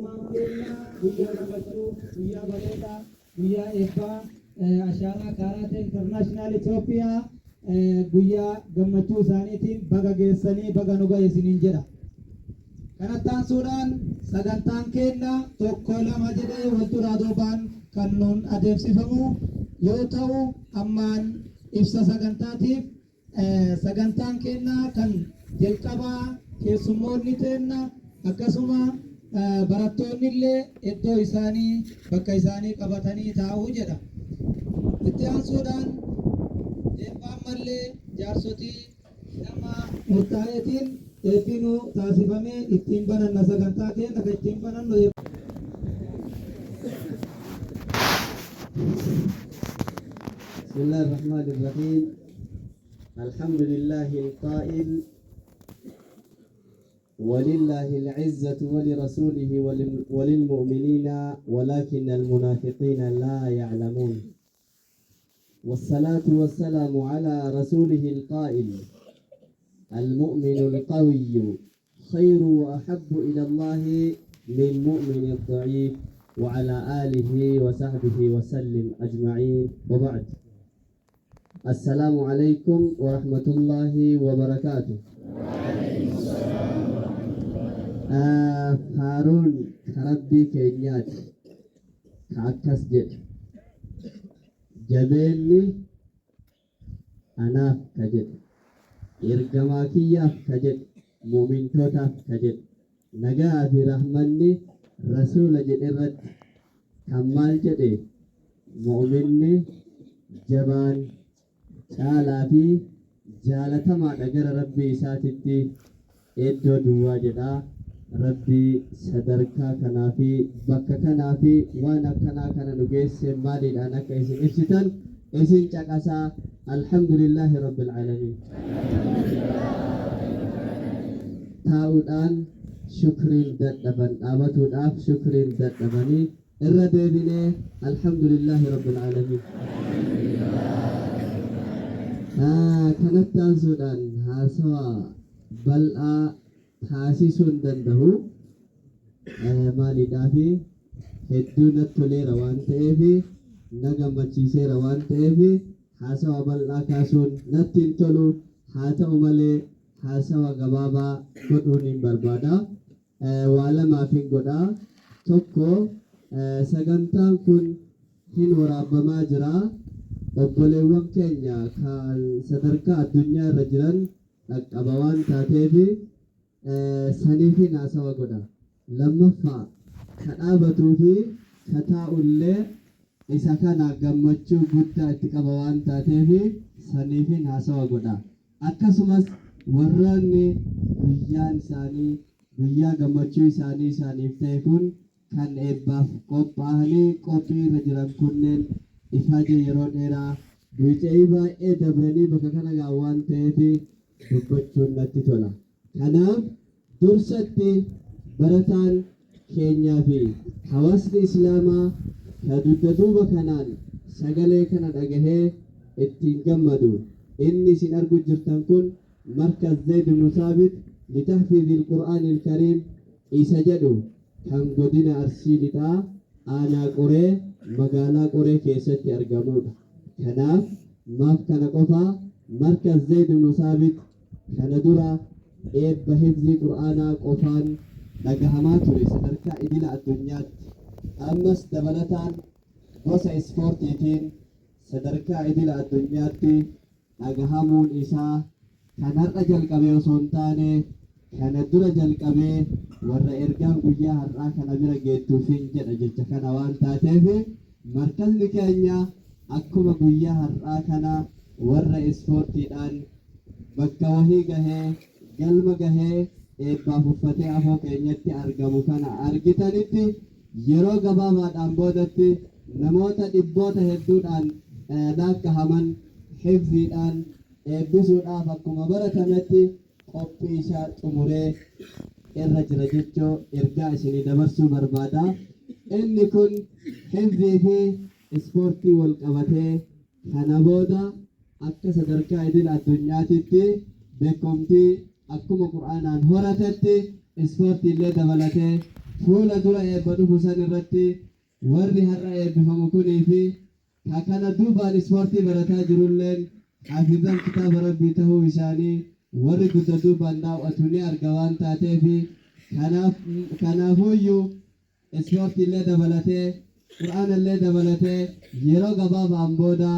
Guyyaa gammachuu, guyyaa bareedaa, guyyaa eebbaa Ashaaraa Kaaraatee Intarnaashinaal Itoophiyaa guyyaa gammachuu isaaniitiin baga geessanii baga nu gahe isiniin jedha. Kanatti aansuudhaan sagantaan keenna tokko lama jedhee wal duraa duubaan kan nuun adeemsifamu yoo ta'u ammaan ibsa sagantaatiif Sagantaan keenna kan jalqabaa keessummoonni teenna akkasuma barattoonnillee iddoo isaanii bakka isaanii qabatanii taa'u jedha. Itti aansuudhaan eebba ammallee jaarsotii nama murtaa'eetiin eebbi nu taasifamee ittiin bananna sagantaa keenna kan ittiin banannu eebba. بسم الله الرحمن الرحيم الحمد لله القائل ولله العزة ولرسوله وللمؤمنين ولكن المنافقين لا يعلمون والصلاة والسلام على رسوله القائل المؤمن القوي خير وأحب إلى الله من مؤمن الضعيف وعلى آله وصحبه وسلم أجمعين وبعد السلام عليكم ورحمة الله وبركاته. Faaruun ka Rabbii keenyaati ka akkas jedhe jabeenni anaaf ka jedhe, ergamaa kiyyaaf ka jedhe, mu'mintootaaf ka jedhe, nagayaa fi rahmanni rasuula jedherratti kan maal jedhe mu'minni jabaan caalaa fi jaalatamaadha gara Rabbii isaatitti Eddoo duwwaa jedha. Rabbi sadarkaa kanaa fi bakka kanaa fi waan akkanaa kana nu geesse maaliidhaan akka isin ibsitan isin caqasa. Alhamdulillaahi Rabbil Aalamiin. Taa'uudhaan shukriin dadhaban dhaabatuudhaaf shukriin dadhabanii irra deebinee Alhamdulillaahi Rabbil Aalamiin. Kanatti aansuudhaan haasawa bal'aa taasisuu hin dandahu. Maaliidhaafi hedduu natti toleera waan ta'eef, na gammachiiseera waan ta'eef haasawa bal'aa kaasuun natti hin tolu. Haa ta'u malee haasawa gabaabaa godhuuniin barbaada. Waa lamaafin godha. Tokko sagantaan kun hin waraabbamaa jira. Obboleewwan keenya kan sadarkaa addunyaa irra jiran dhaqqaba waan taateef saniifin haasawa godha. Lammaffaa ka dhaabatuu fi ka taa'ullee isa kana gammachuu guddaa itti qaba waan taateef saniifin haasawa godha. Akkasumas warroonni guyyaan isaanii guyyaa gammachuu isaanii isaaniif ta'e kun kan eebbaaf qophaahanii qophii irra jiran kunneen ifaajee yeroo dheeraa buice'ii baay'ee dabranii bakka kana ga'an waan ta'eef dubbachuun natti tola. Kanaaf dursatti barataan keenyaa fi hawaasni Islaamaa ka dugda duuba kanaan sagalee kana dhagahee ittiin gammadu inni isin argu jirtan kun Markaz Zayd ibnu Saabit litahfiizil Qur'aanil Kariim isa jedhu kan godina Arsii Lixaa aanaa Qoree magaalaa Qoree keessatti argamuudha. Kanaaf maaf kana qofaa Markaz Zayd ibnu Saabit Kana dura eebba hifzii Qur'aanaa qofaan dhagahamaa ture sadarkaa idila addunyaatti. Ammas dabalataan gosa ispoortiitiin sadarkaa idila addunyaatti dhagahamuun isaa kan har'a jalqabe osoo hin taane kana dura jalqabee warra ergaan guyyaa har'aa kana bira geettuufin jedha jecha kana waan taateef. Markazni keenya akkuma guyyaa har'aa kana warra ispoortiidhaan bakka wahii gahee, galma gahee eebbaaf uffatee afoo keenyatti argamu kana argitanitti yeroo gabaabaadhaan boodatti namoota dhibboota hedduudhaan laakkahaman hifziidhaan eebbisuudhaaf akkuma baratametti qophii isaa xumuree irra jira jechuu ergaa isinii dabarsuu barbaada. Inni kun hifzii fi ispoortii wal qabatee kana booda akka sadarkaa idil addunyaatitti beekomtii akkuma Qur'aanaan horatetti ispoortiillee dabalatee fuula dura eebba dhufu san irratti warri har'a eebbifamu kunii fi ka kana duubaan ispoortii barataa jirulleen haafizan kitaaba Rabbii tahuu isaanii warri dugda duubaan daaw'atu ni arga waan taateefi kanaaf kanaafuuyyuu ispoortiillee dabalatee Qur'aanallee dabalatee yeroo gabaabaan booda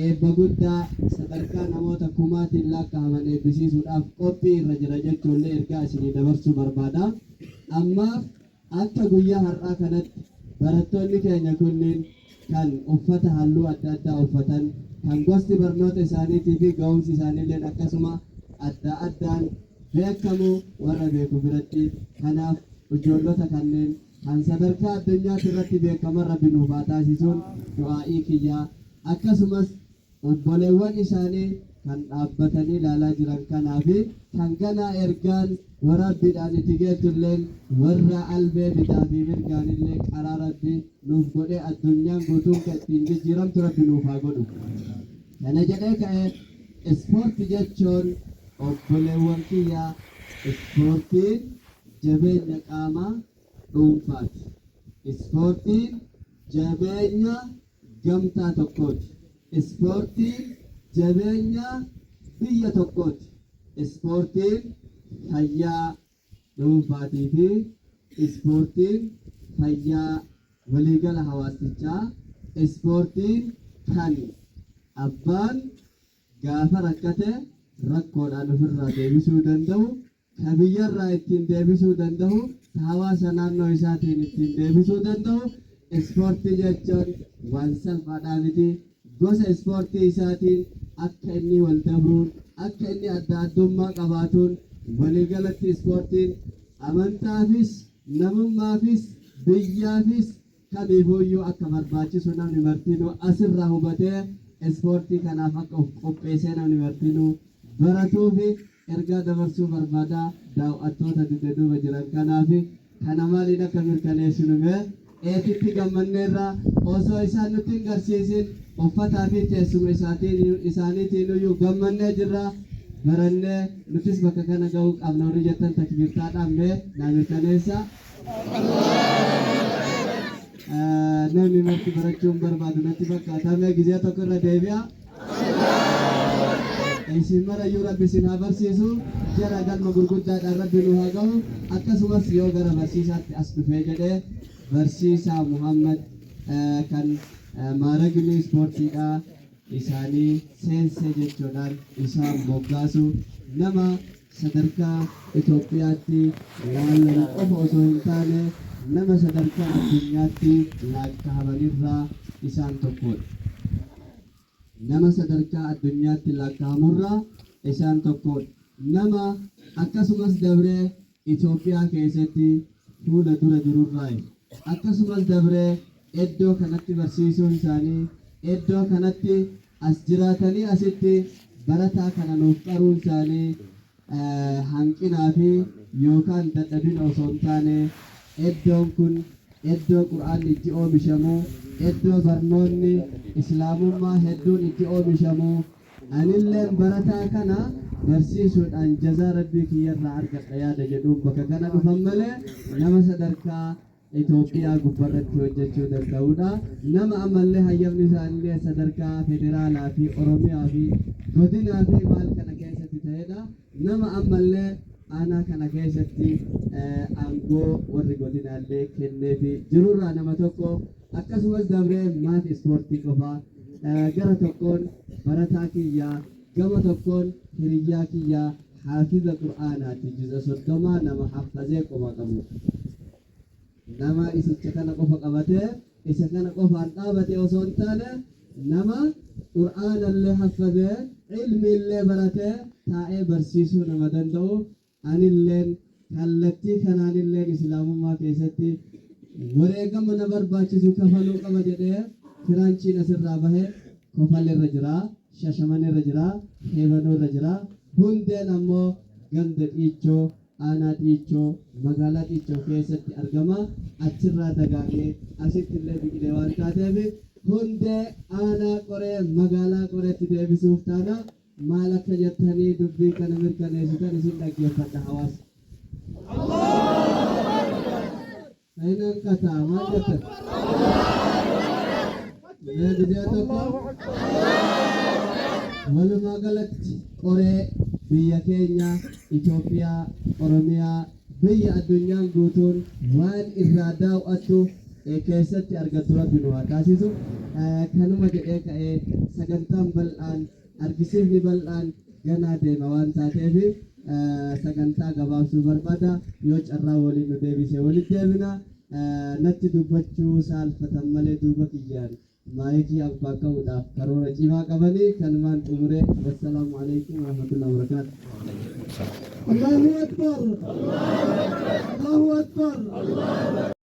eebba guddaa sadarkaa namoota kumaatiin laakkahaman eebbisiisuudhaaf qophii irra jira jechuullee ergaa isinii dabarsuu barbaada. Ammaaf Akka guyyaa har'aa kanatti barattoonni keenya kunniin kan uffata halluu adda addaa uffatan, kan gosti barnoota isaaniitii fi ga'umsi isaaniilleen akkasuma adda addaan beekkamu warra beeku biratti. Kanaaf ijoollota kanneen kan sadarkaa addunyaatti irratti beekkaman Rabbi nuuf haa taasisuun du'aa'ii kiyya. Akkasumas Obboleewwan isaanii kan dhaabbatanii ilaalaa jiran kanaa fi kan ganaa ergaan waraabbiidhaan itti geettulleen warra albee bitaa fi mirgaanillee qaraa Rabbi nuuf godhee addunyaan guutuun ka ittiin jijjiiramtu Rabbi nuuf haa godhu. Kana jedhee ka'ee ispoorti jechuun obboleewwan kiyya ispoortiin jabeenya qaamaa dhuunfaati. Ispoortiin jabeenya gamtaa tokkooti. Ispoortiin jabeenya biyya tokkooti. Ispoortiin fayyaa dhuunfaatii fi ispoortiin fayyaa waliigala hawaastichaa. Ispoortiin kan abbaan gaafa rakkate rakkoodhaan ofirraa deebisuu danda'u ka biyyarraa ittiin deebisuu dandahu, ka hawaasa naannoo isaatiin ittiin deebisuu dandahu, ispoortii jechuun waan salphaadhaa miti. Gosa ispoortii isaatiin akka inni wal dabruun, akka inni adda addummaa qabaatuun, waliigalatti ispoortiin amantaafis, namummaafis, biyyaafis kamiifuuyyuu akka barbaachisu namni martinuu asirraa hubatee ispoortii kanaaf akka of qopheessee namni martinuu baratuufi ergaa dabarsuu barbaada daaw'attoota dugda duuba jiran kanaafi. Kana maaliin akka mirkaneessinu mee eetitti gammanneerra osoo isaan nutti hin garsiisin uffataa fi teessuma isaaniitiinuyyuu gammannee jirra. Barannee nutis bakka kana gahuu qabna warri jettan takbiirtaadhaan mee naa mirkaneessaa. Namni marti barachuu hin barbaadu natti fakkaata. Mee gizee tokko irra deebi'a. Isin marayyuu Rabbi isin haa barsiisu. Jara galma gurguddaadhaan Rabbi nu haa gahu. Akkasumas yoo gara barsiisaatti as dhufee jedhee barsiisaa Muhammad kan maaragni ispoortiidhaa isaanii seensee jechuudhaan isaan moggaasu nama sadarkaa Itoophiyaatti laallamu qofa osoo hin taane nama sadarkaa addunyaatti laakkahamanirraa isaan tokkoodha. Nama sadarkaa addunyaatti laakkahamurraa isaan tokkoodha. Nama akkasumas dabree Itoophiyaa keessatti fuula dura jirurraayi. Akkasumas dabree eddoo kanatti barsiisuun isaanii, eddoo kanatti as jiraatanii asitti barataa kana nuuf qaruun isaanii hanqinaa fi yookaan dadhabina osoo hin taane eddoon kun eddoo Qur'aanni itti oomishamu, eddoo barnoonni Islaamummaa hedduun itti oomishamu, anilleen barataa kana barsiisuudhaan jazaa Rabbii kiyyarraa argadha yaada jedhuun bakka kana dhufan malee nama sadarkaa Itoophiyaa gubbarratti hojjechuu danda'uudha. Nama ammallee hayyamni isaanillee sadarkaa federaalaa fi Oromiyaa fi godinaa fi maal kana keessatti ta'edha. Nama ammallee aanaa kana keessatti aangoo warri godinaallee kenneefi jirurraa nama tokko akkasumas dabree maaf ispoortii qofa gara tokkoon barataa kiyyaa gama tokkoon hiriyyaa kiyyaa haafiza Qur'aanaati juza 30 nama haffazee quba qabu. Nama isicha kana qofa qabatee Isa kana qofaan dhaabate osoo hin taane nama Qur'aanallee haffazee ilmiillee baratee taa'ee barsiisuu nama danda'u. Anilleen kallattii kanaanilleen Islaamummaa keessatti wareegama na barbaachisu kafaluu qaba jedhee Kiraanchiin asirraa bahe Kofal irra jira, Shashamane irra jira, Heebanoo irra jira. Hundeen ammoo ganda Xiichoo, aanaa Xiichoo, magaalaa Xiichoo keessatti argama. Achirraa dagaagee asitti illee biqilee waan taateef hundee aanaa Qoree magaalaa Qoreetti deebisuuf taana. Maal akka jettanii dubbii kana mirkaneessitan isin dhaggeeffadha hawaasa. Hin hanqata maal jettan? Mee gizee tokko walumaa galatti Qoree biyya keenya Itoophiyaa Oromiyaa biyya addunyaan guutuun waan irraa daaw'attu keessatti argattu Rabbi nu haa taasisu. Kanuma jedhee ka'ee sagantaan bal'aan argisiifni bal'aan ganaa deema waan taateef sagantaa gabaabsuu barbaada. Yoo carraa waliin nu deebise walitti deebina. Natti dubbachuu saalfatan malee duuba kiyyaan maayikii abbaa ka'uudhaaf karoora cimaa qabanii kanumaan xumure. Wassalaamu alaikum warahmatullahi wabarakaatu. Allahu Akbar! Allahu Akbar!